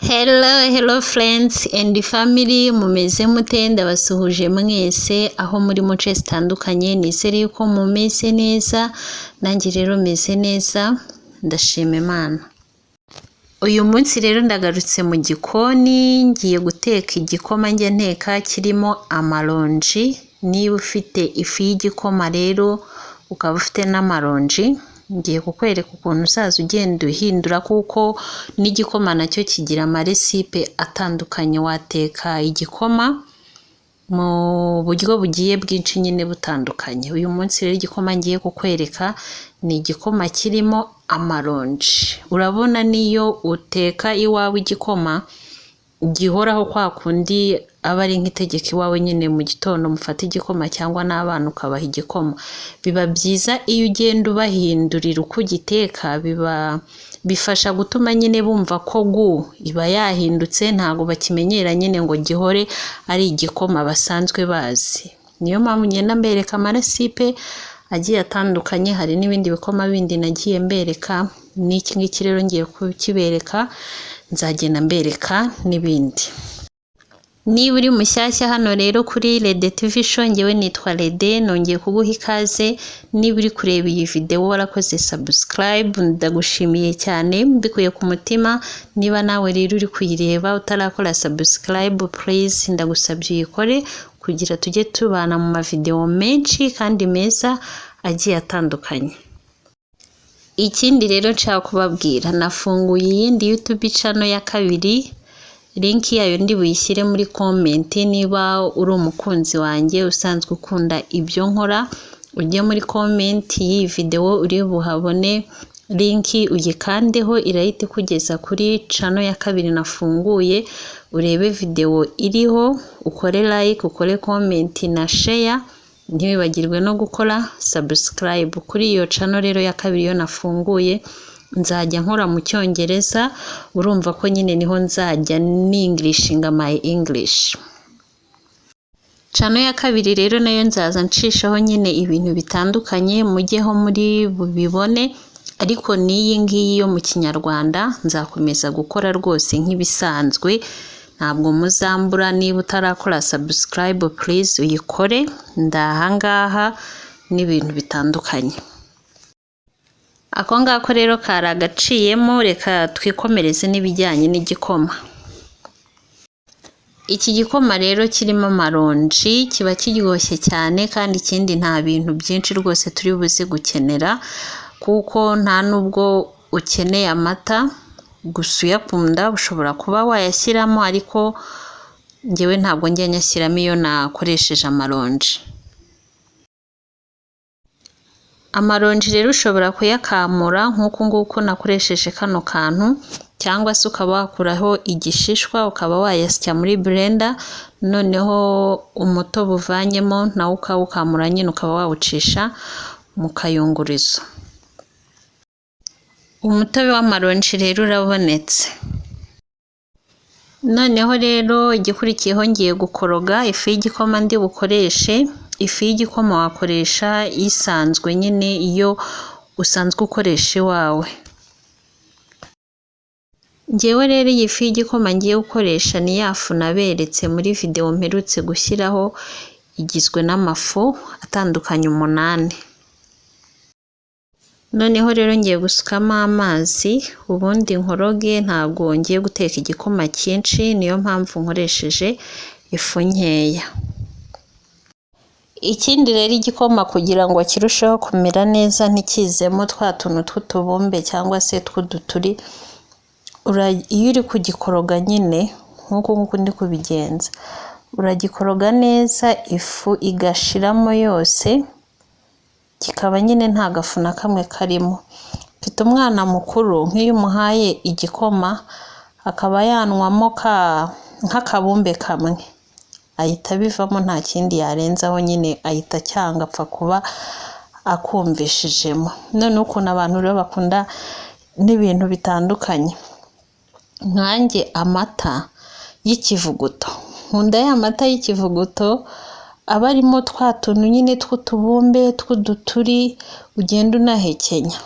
Hello, hello friends and family, mumeze mute? Ndabasuhuje mwese aho muri mu nce zitandukanye. Nizere yuko mumeze neza, nanjye rero meze neza, ndashima Imana. Uyu munsi rero ndagarutse mu gikoni, ngiye guteka igikoma njya nteka kirimo amaronji. Niba ufite ifu y'igikoma rero ukaba ufite n'amaronji, ngiye kukwereka ukuntu uzaza ugenda uhindura, kuko n'igikoma nacyo kigira amaresipe atandukanye. Wateka igikoma mu buryo bugiye bwinshi nyine butandukanye. Uyu munsi rero igikoma ngiye kukwereka ni igikoma kirimo amaronji. Urabona niyo uteka iwawe igikoma gihoraho kwa kundi aba ari nk'itegeko iwawe nyine, mu gitondo mufata igikoma cyangwa n'abana ukabaha igikoma, biba byiza iyo ugenda ubahindurira uko ugiteka. Biba bifasha gutuma nyine bumva ko gu iba yahindutse, ntabwo bakimenyera nyine ngo gihore ari igikoma basanzwe bazi. Niyo mpamvu ngenda mbereka amaresipe agiye atandukanye. Hari n'ibindi bikoma bindi nagiye mbereka, n'iki ngiki rero ngiye kukibereka, nzagenda mbereka n'ibindi. Niba uri mushyashya hano rero kuri Rede TV Show, ngewe nitwa Rede, nongeye kuguha ikaze. Niba uri kureba iyi videwo warakoze subscribe, ndagushimiye cyane mbikuye ku mutima. Niba nawe rero uri kuyireba utarakora subscribe, please ndagusabye uyikore kugira tujye tubana mu mavidewo menshi kandi meza agiye atandukanye. Ikindi rero nshaka kubabwira, nafunguye iyindi YouTube channel ya kabiri, link yayo ndi buyishyire muri comment. Niba uri umukunzi wanjye usanzwe ukunda ibyo nkora, ujye muri comment y'iyi videwo uri buhabone link, uyikandeho, irahita ikugeza kuri channel ya kabiri nafunguye, urebe videwo iriho, ukore like, ukore comment na share, ntiwibagirwe no gukora subscribe. Kuri iyo channel rero ya kabiri yo nafunguye, nzajya nkora mu Cyongereza. Urumva ko nyine niho nzajya ningilishinga my English. Channel ya kabiri rero nayo nzaza ncishaho nyine ibintu bitandukanye, mujyeho muri bubibone. Ariko n'iyi ngiyi yo mu Kinyarwanda nzakomeza gukora rwose nk'ibisanzwe, ntabwo muzambura. Niba utarakora subscribe, please uyikore, ndahangaha n'ibintu bitandukanye. Ako ngako rero kari agaciyemo, reka twikomereze n'ibijyanye n'igikoma. Iki gikoma rero kirimo amaronji kiba kiryoshye cyane, kandi ikindi nta bintu byinshi rwose turi buze gukenera, kuko nta nubwo ukeneye amata. Gusa uyakunda ushobora kuba wayashyiramo, ariko ngewe ntabwo njya nyashyiramo iyo nakoresheje amaronji. Amaronji rero ushobora kuyakamura nk'uku nguku nakoresheje kano kantu, cyangwa se ukaba wakuraho igishishwa ukaba wayasya muri blender, noneho umutobe uvanyemo nawo ukawukamura nyine ukaba wawucisha mu kayungurizo. Umutobe w'amaronji rero urabonetse. Noneho rero igikurikiyeho, ngiye gukoroga ifu y'igikoma ndi bukoreshe. Ifu y'igikoma wakoresha isanzwe nyine, iyo usanzwe ukoresha iwawe. Ngewe rero iyi fu y'igikoma ngiye gukoresha ni ya fu naberetse muri videwo mperutse gushyiraho, igizwe n'amafu atandukanye 8. Noneho rero ngiye gusukamo amazi ubundi nkoroge. Ntabwo ngiye guteka igikoma cyinshi, niyo mpamvu nkoresheje ifu nkeya. Ikindi rero, igikoma kugira ngo kirusheho kumera neza, ntikizemo twa tuntu tw'utubumbe cyangwa se tw'uduturi, iyo uri kugikoroga nyine nk'uku nguku ndi kubigenza, uragikoroga neza ifu igashiramo yose, kikaba nyine nta gafu na kamwe karimo. Mfite umwana mukuru, nk'iyo umuhaye igikoma akaba yanywamo nk'akabumbe kamwe, ahita abivamo, nta kindi yarenzaho nyine, ahita acyanga, apfa kuba akumvishijemo. Noneho ukuntu abantu rero bakunda n'ibintu bitandukanye, nkanjye amata y'ikivuguto nkunda, ya mata y'ikivuguto aba arimo twa tuntu nyine tw'utubumbe tw'uduturi ugenda unahekenya.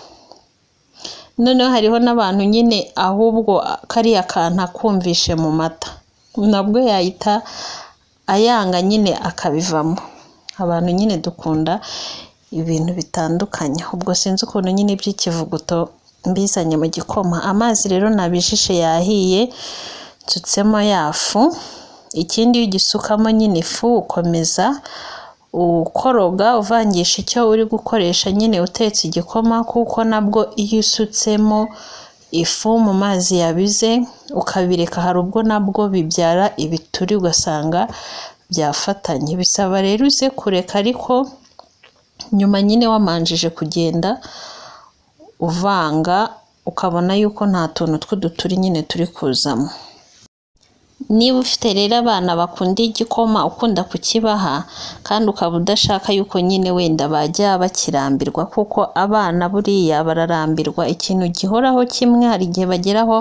Noneho hariho n'abantu nyine ahubwo kariya kantu akumvishe mu mata, nabwo yahita ayanga nyine akabivamo. Abantu nyine dukunda ibintu bitandukanye, ubwo sinzi ukuntu nyine iby'ikivuguto mbizanye mu gikoma. Amazi rero nabijishe yahiye, nsutsemo ya fu. Ikindi iyo ugisukamo nyine ifu ukomeza ukoroga uvangisha icyo uri gukoresha nyine utetse igikoma, kuko nabwo iyo usutsemo ifu mu mazi yabize ukabireka hari ubwo nabwo bibyara ibituri ugasanga byafatanye. Bisaba rero uze kureka, ariko nyuma nyine wamanjije kugenda uvanga ukabona yuko nta tuntu tw'uduturi nyine turi kuzamo. Niba ufite rero abana bakunda igikoma ukunda kukibaha, kandi ukaba udashaka yuko nyine wenda bajya bakirambirwa, kuko abana buriya bararambirwa ikintu gihoraho kimwe, hari igihe bageraho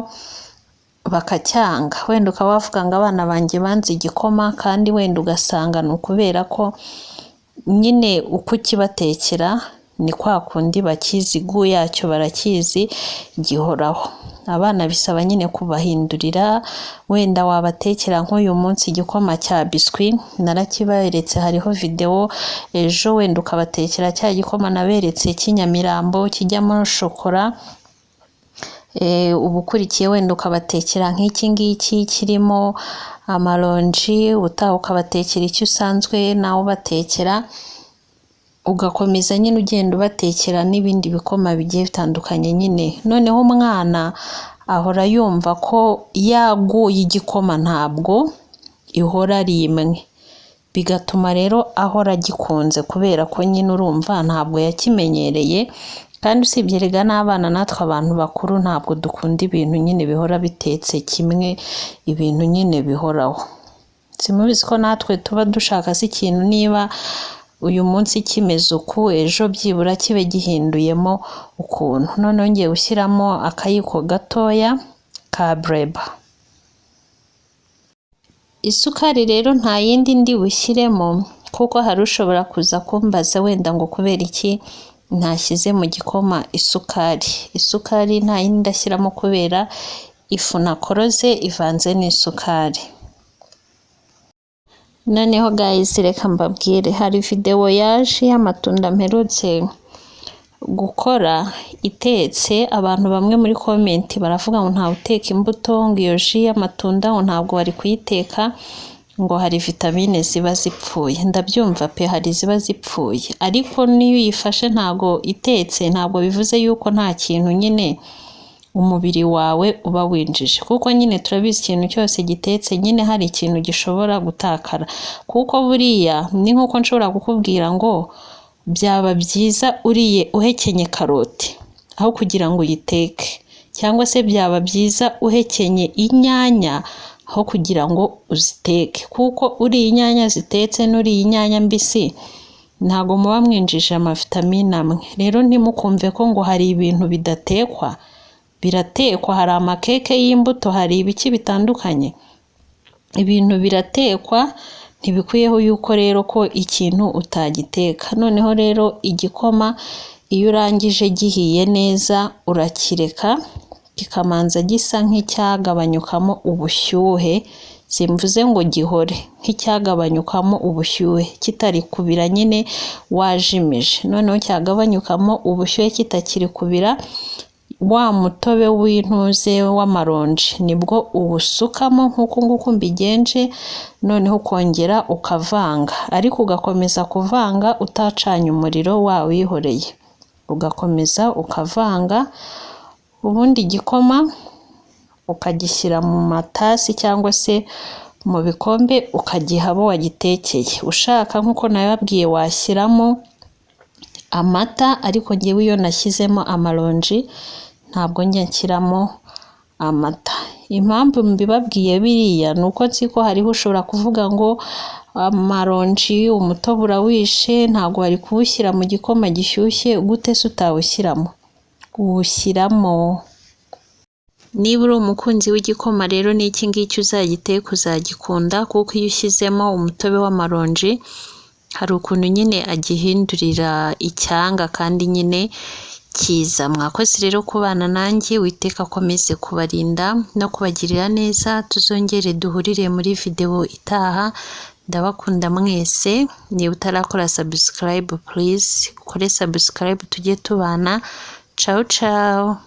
bakacyanga. Wenda ukaba wavuga ngo abana banjye banze igikoma, kandi wenda ugasanga ni ukubera ko nyine uko ukibatekera ni kwa kundi bakizi, gu yacyo barakizi gihoraho. Abana bisaba nyine kubahindurira, wenda wabatekera nk'uyu munsi igikoma cya biswi, narakiberetse hariho videwo, ejo wenda ukabatekera cya gikoma naberetse cy'inyamirambo kijyamo shokora, ubukurikiye wenda ukabatekera nk'iki ngiki kirimo amaronji, ubutaha ukabatekera icyo usanzwe nawe ubatekera, ugakomeza nyine ugenda ubatekera n'ibindi bikoma bigiye bitandukanye nyine. Noneho umwana ahora yumva ko yaguye igikoma ntabwo ihora ari imwe, bigatuma rero ahora agikunze kubera ko nyine urumva ntabwo yakimenyereye. Kandi usibye erega n'abana, natwe abantu bakuru ntabwo dukunda ibintu nyine bihora bitetse kimwe, ibintu nyine bihoraho. Simubizi ko natwe tuba dushaka se ikintu niba uyu munsi kimeze uku, ejo byibura kibe gihinduyemo ukuntu. Noneho ngiye gushyiramo akayiko gatoya ka bureba. Isukari rero nta yindi ndi bushyiremo, kuko hari ushobora kuza kumbaza wenda ngo kubera iki ntashyize mu gikoma isukari. Isukari nta yindi ndashyiramo kubera ifu nakoroze ivanze n'isukari. Noneho guys reka mbabwire, hari videwo yaje y'amatunda mperutse gukora itetse, abantu bamwe muri comment baravuga ngo ntawe uteka imbuto, ngo iyo jus y'amatunda ngo ntabwo wari kuyiteka, ngo hari vitamine ziba zipfuye. Ndabyumva pe, hari iziba zipfuye, ariko n'iyo uyifashe ntabwo itetse, ntabwo bivuze yuko nta kintu nyine umubiri wawe uba winjije, kuko nyine turabizi ikintu cyose gitetse nyine hari ikintu gishobora gutakara, kuko buriya ni nk'uko nshobora kukubwira ngo byaba byiza uriye uhekenye karoti aho kugira ngo uyiteke, cyangwa se byaba byiza uhekenye inyanya aho kugira ngo uziteke, kuko uriye inyanya zitetse n'uriye inyanya mbisi ntabwo muba mwinjije amavitamine amwe. Rero ntimukumve ko ngo hari ibintu bidatekwa, biratekwa, hari amakeke y'imbuto, hari ibiki bitandukanye, ibintu biratekwa, ntibikwiyeho yuko rero ko ikintu utagiteka. Noneho rero igikoma iyo urangije gihiye neza urakireka kikamanza gisa nk'icyagabanyukamo ubushyuhe, simvuze ngo gihore, nk'icyagabanyukamo ubushyuhe kitari kubira nyine wajimije. Noneho cyagabanyukamo ubushyuhe kitakiri kubira, wa mutobe w'intuze w'amaronji nibwo uwusukamo nk'uku nguku mbigenje, noneho ukongera ukavanga, ariko ugakomeza kuvanga utacanye umuriro wawihoreye, ugakomeza ukavanga, ubundi igikoma ukagishyira mu matasi cyangwa se mu bikombe ukagiha abo wagitekeye. Ushaka nk'uko nabibabwiye washyiramo amata, ariko njyewe iyo nashyizemo amaronji ntabwo njya nshyiramo amata. Impamvu mbibabwiye biriya ni uko nzi ko hariho ushobora kuvuga ngo amaronji umutobe urawishe, ntabwo wari kuwushyira mu gikoma gishyushye, gute se utawushyiramo? Uwushyiramo. Niba uri umukunzi w'igikoma rero n'iki ngiki uzagiteke uzagikunda, kuko iyo ushyizemo umutobe w'amaronji hari ukuntu nyine agihindurira icyanga kandi nyine cyiza. Mwakoze rero kubana nanjye, Uwiteka akomeze kubarinda no kubagirira neza, tuzongere duhurire muri videwo itaha. Ndabakunda mwese, niba utarakora subscribe, please ukore subscribe tujye tubana. Ciao ciao.